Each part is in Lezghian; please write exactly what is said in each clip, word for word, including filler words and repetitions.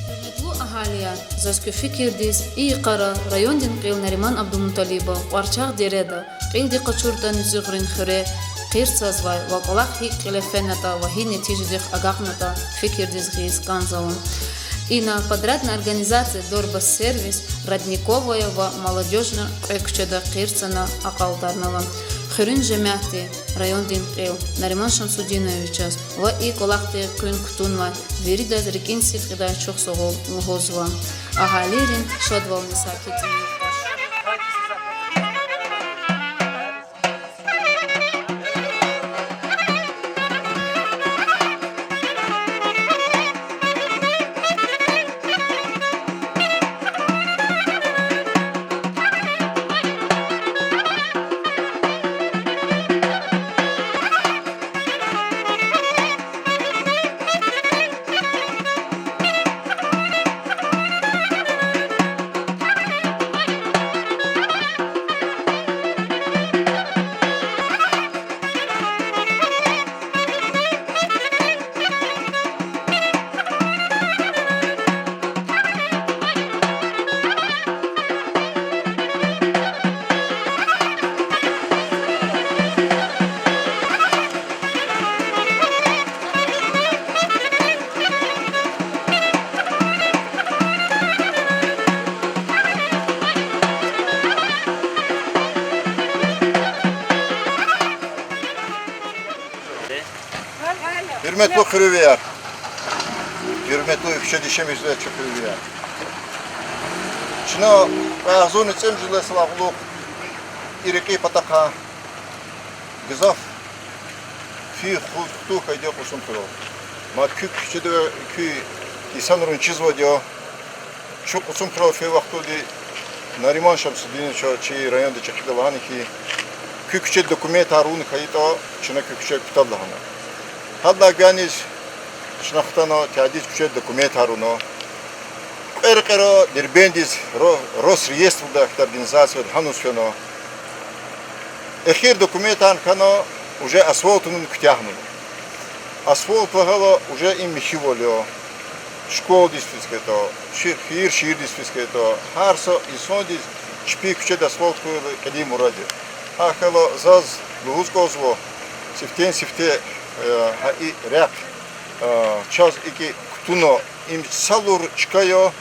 Гьуьрметлу агьалияр, заз куь фикирдиз, и йикъара райондин кьил Нариман Абдулмуталибов Кьварчагъ дереда кьилди къачуртӀа, Нуьцуьгърин хуьре къир цазвай ва кӀвалах гьикӀ кьиле фенатӀа ва гьи нетижадихъ агакьнатӀа фикирдиз гъиз кӀанзава. Ина подрядный организация Дорбасервис, Родниковая ва Молодёжная кьве куьчеда къир цана акьалтӀарнава. Хуьруьн жемятди, райондин кьил Нариман Шамсудиновичаз ва и кӀвалахдин къуьн кутунвай виридаз рикӀин сидкьидай чухсагъул лугьузва. Агьалийрин шадвални сакин цӀийи югъ таш. Гьуьрметлу хуьруьвияр, гьуьрметлу куьчеда яшамиш жезвай чи хуьруьвияр. Чна кьве агъзурни цӀемуьжуьд йисалай кьулухъ и рекьин патахъай гзаф фи-хтун хьайиди я Кьусумхуьрел. Мад куь куьчеда куь инсанрин чизвайди я. Чун Кьусумхуьрел фейи вахтунда Нариман Шамсудиновича, чи райондин чӀехиди, лагьана хьи, куь куьчеда документар авун хьайитӀа, чна куь куьче кутада лагьана. Гьадалай гуьгъуьниз чна хтана, тадиз куьчеда документар авуна. Кьве рекьера Дербентдиз ро-, Росреестрда, ахьтин организацияда гьаниз фена. Эхир документар хьана, уже асфальт авун куьтягьна. Асфальт лагьайла, уже им михьивал я. Школадиз физ хьайитӀа, ши-, хийир-шийирдиз физ хьайитӀа, гьар са инсандиз чпин куьчеда асфальт хьайила кьилин мурад я. ГьакӀ хьайила заз лугьуз кӀанзава, сифтени-сифте, э, гьа и рехъ, э, чаз икӀ кутуна, им садбур чка я,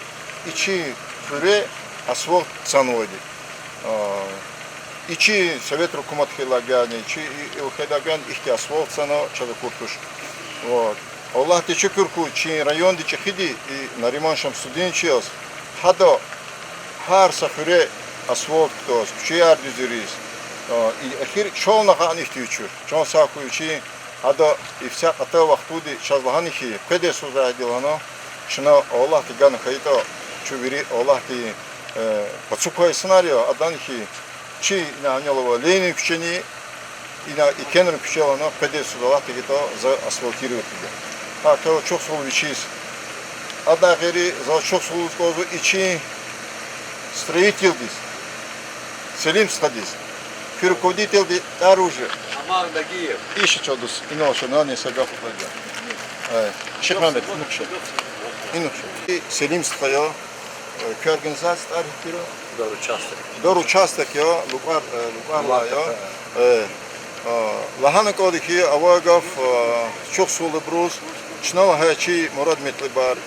и чи хуьре асфальт цанвайди. А, и чи Совет гьукумат хьайила гуьгъуьниз, чи и, и хьайила гуьгъуьниз ихьтин асфальт цана чаз акур туш. Вот. Аллагьдиз шукур хьуй, чи райондин чӀехиди, и Нариман Шамсудинович яз, гьада гьар са хуьре асфальт кутаз, куьчеяр дуьзуьриз, а, и эхир чални гьана ихьтин чуьр. Чан сагъ хьуй чи, гьада ифця кьатай вахтунда чаз лагьана хьи, къведай йисуз гьадилана, чна Аллагьди гана хьайитӀа, чун вири Аллагьди, э, пацук квай инсанар я, ада лагьана хьи, чи ина гьанал авай Ленин куьчени, ина Экенрин куьче лагьана, къведай йисуз Аллагьди гайитӀа за асфальтировать ийида. ГьакӀ хьайила чухсагъул вичиз. Адан гъейри заз чухсагъул лугьуз кӀанзава и чи строителдиз, Селим стхадиз. Куь руководительди тӀвар уже. Амар Дагиев. Иша чал дуст, инал ша, нани са гаф кьада. Э, Шихмамед, инухша. Инухша. И Селим стха я, э, куь организация тӀвар гьикӀ тир? Доручасток. Доручасток я, ЛукӀар, э, ЛукӀар лагьай я. Э, а, лагьана кӀанда хьи, авай гаф, а, чухсагъул абуруз, чна лагьай чи мурад-метлебар,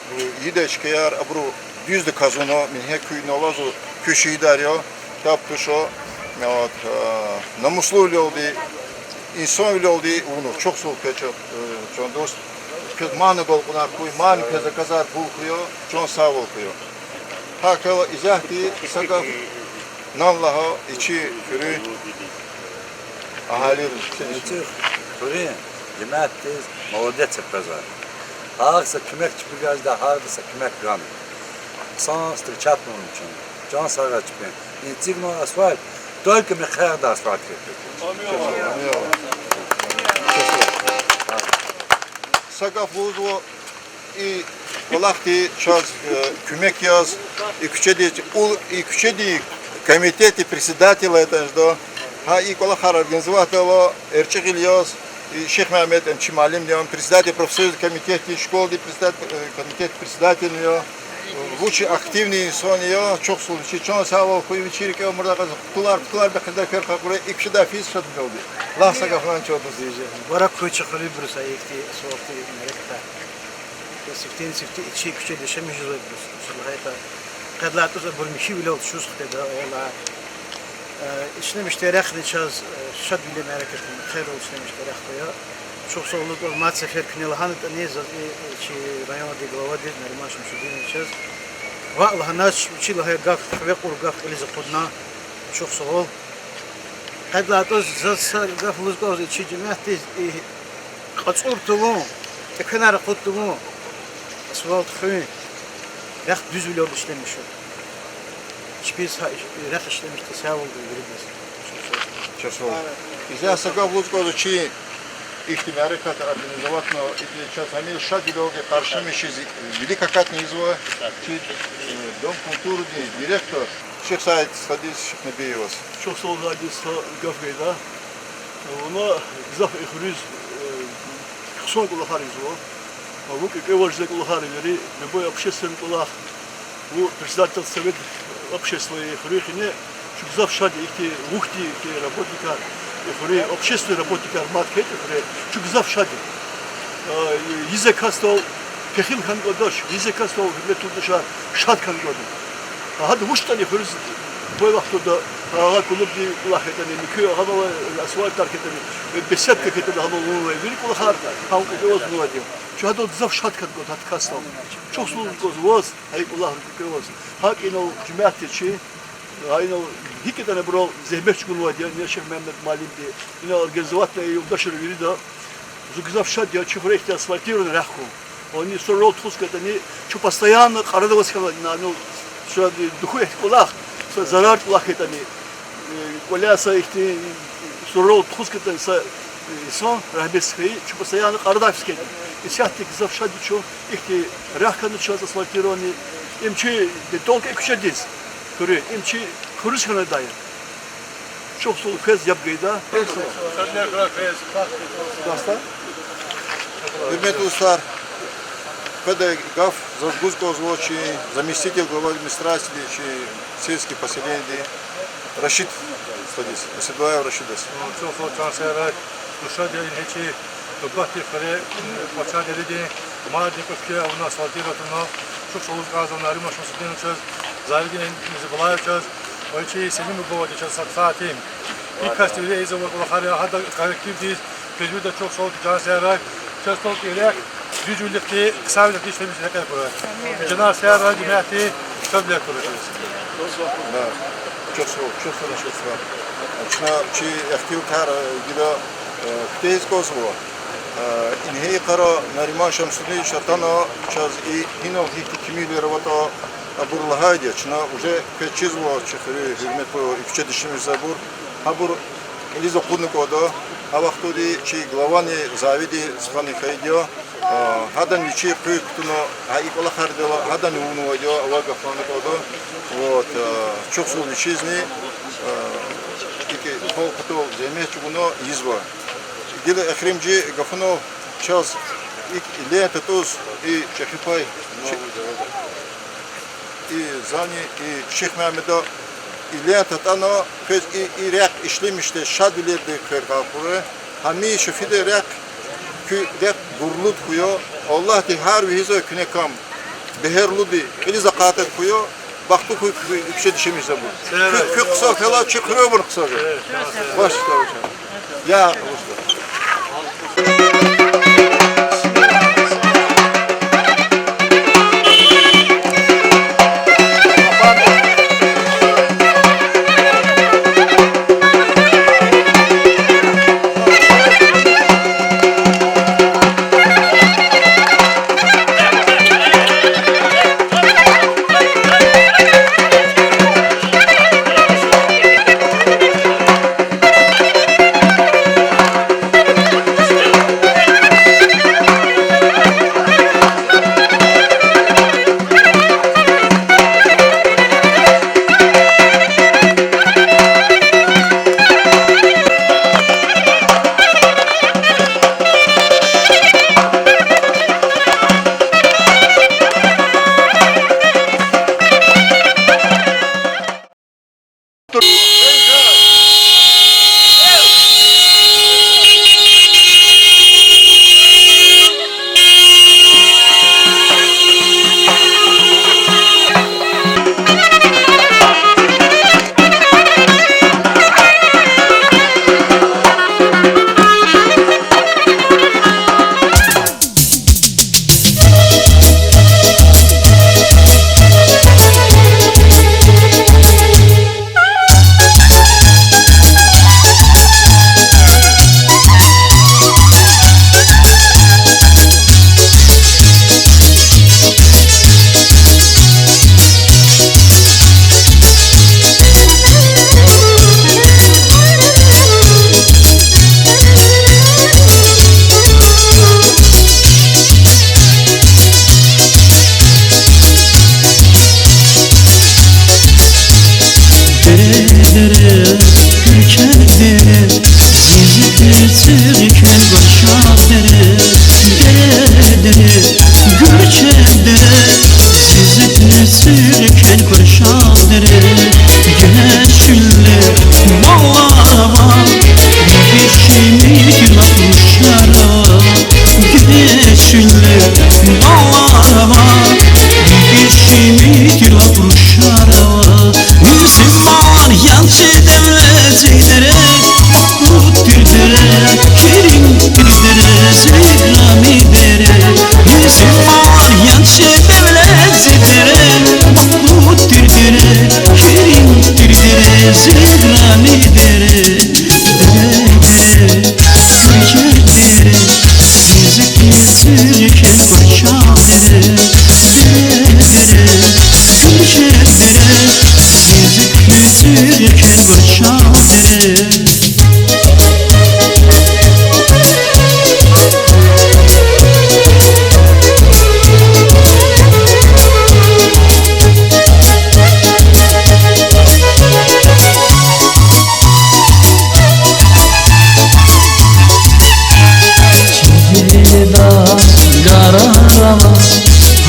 ийидай чкаяр абуру дуьздаказ авуна, мегье куьн алазва, куь шегьидар я, таб туш, а, намуслувилелди, инсанвилелди авунва, чухсагъул квез, э, чан дуст. Квез мани агалкьунар хьуй, мани квез заказар гун хьуй, чан сагъвал хьуй. ГьакӀ хьайила исятда са гаф нан лагьай и чи хуьруьн агьалийриз. Хуьруьн жемятдиз молодец аквазва. Гьар са куьмек чпи гайиди, гьарда са куьмек гана. Хъсан встречатнавай чун. Чан сагъ хьуй чпин. Эцигнавай асфальт, только мехъерда асфальт хьайитӀа. Са гаф лугьузва, и кӀвалахди чаз, э, куьмек яз, и куьчеди, у-, и куьчедин комитетдин председатель ятӀани жеда, гьа и кӀвалахар организовать авурла, эрчӀи гъил яз, и Шихмямед, ам чи муаллимни я, председатель профсоюзный комитетдин, школадин председатель, э, комитетдин председательни я. Вуч активный инсан я, чухсагъул, чи чан сагъвал хьуй, вичин рикӀел мурдаз акьаз, пулар, пулар бехъиндай квер къакъура, и куьчедай физ шад мелди. Лагь са гаф, чан дуст ийиз. Мубарак хьуй чи хуьруьбуруз ихьтин асфальтдин мярекатар. Сифтени-сифте чи куьчеда яшамиш жезвайбуруз, лагьайтӀа, къад лагьайтӀа, абур михьивилелди чуьз хкведа, ая лагь. Э, ишлемишдай рехъни чаз, э, шадвилин мярекатни, хъелал ишлемишдай рехъ хьуй. Чухсагъул лугьуз кӀанзава, мад сефер куьне лагьанатӀани, заз и, э, чи райондин главадиз, Нариман Шамсудиновичаз ваъ лагьанач, вичи лагьай гаф, хиве кьур гаф кьилиз акъудна. Чухсагъул. Къад лагьайтӀа, заз са гаф лугьуз кӀанзава чи жемятдиз, и кьацӀур тавун, эквенар акъуд тавун, асфальт хуьн, рехъ дуьзвилелди ишлемишун. Чпиз гьа иш-, рехъ ишлемишдиз сагъвал гуй виридаз. Чухсагъул. Изяр са гаф лугьуз кӀанзава чи ихьтин мярекат организоватьна, икӀ чаз гьамиша шадвилелди къаршимишиз вилик акатна ийизва чи, э, Дом культурыдин директор Шихсаид стхадиз, Шихнабиеваз. Чухсагъул, Саид стха, гаф гайида. Вуна гзаф и хуьруьз, э, хъсан кӀвалахар ийизва. Вун кӀевваз жезвай кӀвалахар вири, любой общественный кӀвалах, вун председатель совет общества и хуьруьхъни, чун гзаф шад я ихьтин вухьдин, ихьтин работникар, и хуьруьн общественный работникар мад хьайитӀа хуьре, чун гзаф шад я. Э, ийизвай касдал пехил хьана кӀандач, ийизвай касдал, гьуьрметлу юлдашар, шад хьана кӀанда. Гьада вучтӀани хуьруьз, къвай вахтунда, агъа клубдин кӀвалах хьайитӀани, муькуь агъанал асфальтар хьайитӀани, беседка хьайитӀани, гьабур авунвай вири кӀвалахар гьам кӀевваз гунвайди я. Чун гьадал гзаф шад хьана кӀанда, гьа касдал. Чухсагъул лугьуз кӀанзава ваз, гьа и кӀвалахар кӀевваз. ГьакӀ инал жемятди чи, гьа инал гьикӀ ятӀани абурал зегьмет чӀугунвайди я, Шихмямед муаллимди, инал организоватьна юлдашри вирида. Зун гзаф шад я чи хуьре ихьтин асфальтирование рехъ хьун. Гьа и сурарал тухуз хьайитӀани, чун постоянно къарагъдаваз хьана, ну, са духу ихьтин кӀвалах, са зарар кӀвалах хьайитӀани, э, кӀваляй са ихьтин сурарал тухуз хьайитӀани са, э, инсан рагьметдиз хьайи, чун постоянно къарагъдай физ хьайитӀани. Исятда гзаф шад я чун, ихьтин рехъ хьана чаз асфальтирование, им чи не только и куьчедиз хуьруьн, им чи хуьруьз хьанвайди я. Чухсагъул, квез яб гайида. Гьуьрметлу дустар, къведай гаф заз гуз кӀанзава чи заместитель главы администрацииди, чи сельский поселениедин Рашид стхадиз, Асадуллаев Рашидаз. Чухсагъул, чан сагърай, зун шад я ингье чи Дубатдин хуьре, Къачан-Деридин мадни кӀвачке авуна, асфальтировать авуна. Чухсагъул лугьуз кӀанзава Нариман Шамсудиновичаз, Зайридин Мирзабалаеваз, ва чи Селимов бубадиз, чаз са кьатӀи. И касди вири ийизвай кӀвалахар я, гьадан коллективдиз, квез вирида чухсагъул, чан сагърай, чаз тӀвал кӀвалах дуьзвилихъди, хъсанвилихъди ишлемишиз рекье хьурай. Чна сагърай, жемятди, шадвилер хьурай квез. Да. Чухсагъул, чухсагъул, чухсагъул. Чна чи ихтилатар гила, э, куьтягьиз кӀанзава. Э, ингье йикъара Нариман Шамсудинович атана, чаз и гьинал гьихьтин кимивилер аватӀа, абур лагьайди я, чна уже квез чизва чи хуьруьн гьуьрметлу и куьчеда ишлемишзавайбур. Гьабур кьилиз акъудна кӀанда, а вахтунда чи главани заведующий стхани хьайиди я, а, гьадан вичи къуьн кутуна, гьа и кӀвалахар гьадал гьадан авунвайди я, авай гаф лагьана кӀанда. Вот, а, чухсагъул вичизни, а, икӀ халкь патал зегьмет чӀугуна ийизва. Гила эхиримжи гафунал чаз икӀ лента тӀуз и чӀехи пай, чи-, и зани, и Шихмямеда и лента атӀана, квез и, и рехъ ишлемишдай шадвилердай квер къакъура, гьамиша фида рехъ, куь рехъ гурлуд хьуй, Аллагьди гьар вегьизвай куьне кам бегьерлуди, кьилиз акъатайди хьуй, бахтлу хьуй куь, и куьчеда ишлемишзавайбур. Куь, куь хъсан хьайила чи хуьребурни хъсан жеда. Баш, я,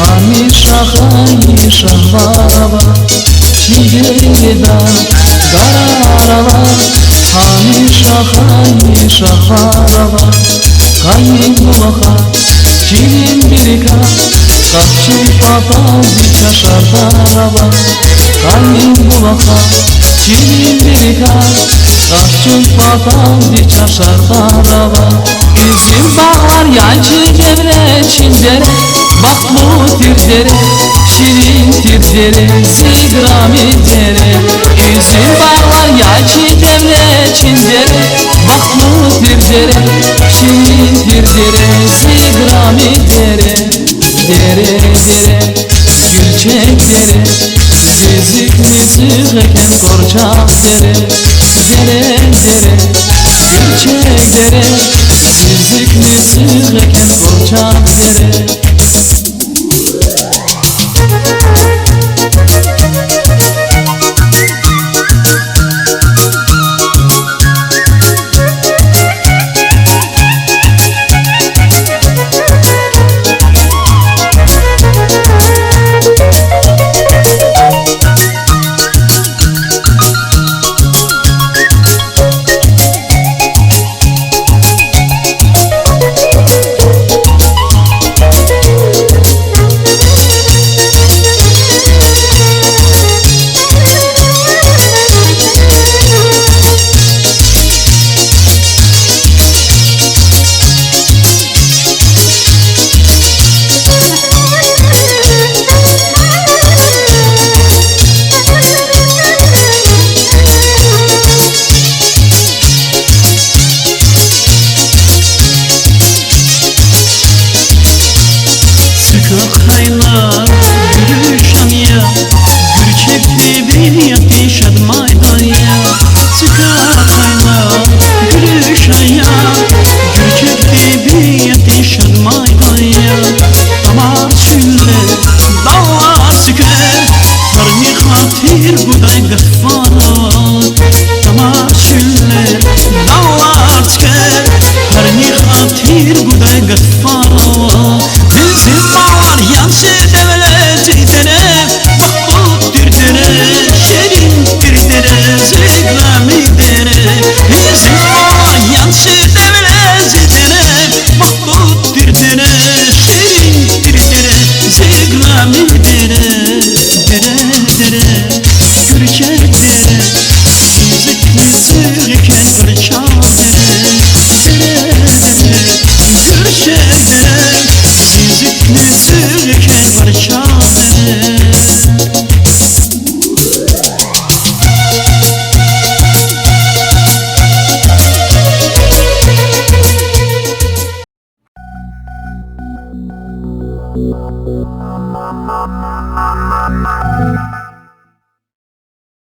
Гьамиша хайи шагьвар ава чи дереда, гарар ава, гьамиша хайи шагьвар ава. Къанни булахар ширинбурукай, къахчун паталди чашардар ава. Къанни булахар ширинбурукай, къахчун паталди чашардар ава. Уьзуьм багълар я чи девлет, чи дере, бахтлу тир дере, ширин тир дере, зи играми дере. Уьзуьм багълар я чи девлет, чи дере, бахтлу тир дере, ширин тир дере, зи играми дере. Дере, дере, гуьлчех дере, зизикни зуьгь экен къорчагъ дере. Дере, дере, гуьлчех дере, зизикни зуьгь экен къорчагъ дере.